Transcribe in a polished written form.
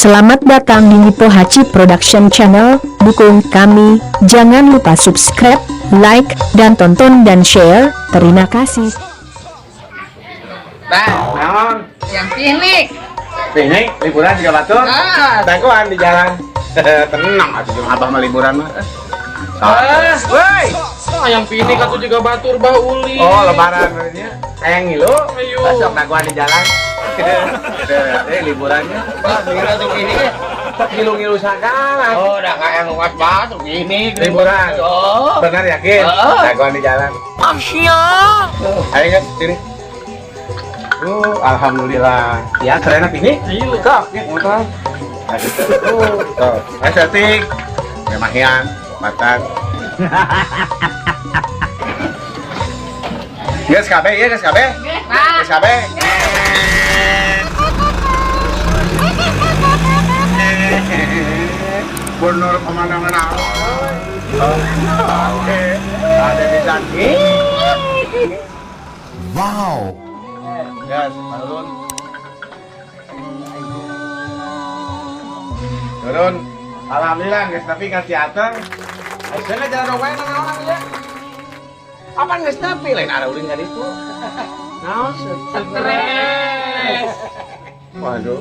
Selamat datang di Nipo Hachi Production Channel. Dukung kami, jangan lupa subscribe, like, dan tonton dan share. Terima kasih. Bang, Naon? Yang piknik. Piknik, liburan juga batur. Ah. Dagoan di jalan. Tenang atuh jeung abah mah liburan mah. Ah. Woi. Ah, yang piknik aku juga batur bah uli. Oh, lebaran berarti. Kayak ngilu. Ayo. Besok dagoan di jalan. Eh, liburannya. Bah, ngilu tuh gini. Sok ngilu-ngilu sagala. Oh, udah kayak nguas banget tuh gini. Liburan. Oh. Benar yakin? Heeh. Dagoan di jalan. Ayo guys, sini. Alhamdulillah. Ya, keren ini. Ayo. Kok, ya, motor. Nah, gitu. Tuh, ayo cantik. Memahian, matan. Guys, KB, ya guys, KB. Bah. Guys, KB. Bener kemana-mana. Oke, ada bisa. Wow. Guys, turun. Turun. Alhamdulillah, guys, tapi nggak teater. Saya jalan wae nang orang ya. Apa geus tapi lain ada ulin ka ditu. Naon? Stres. Waduh.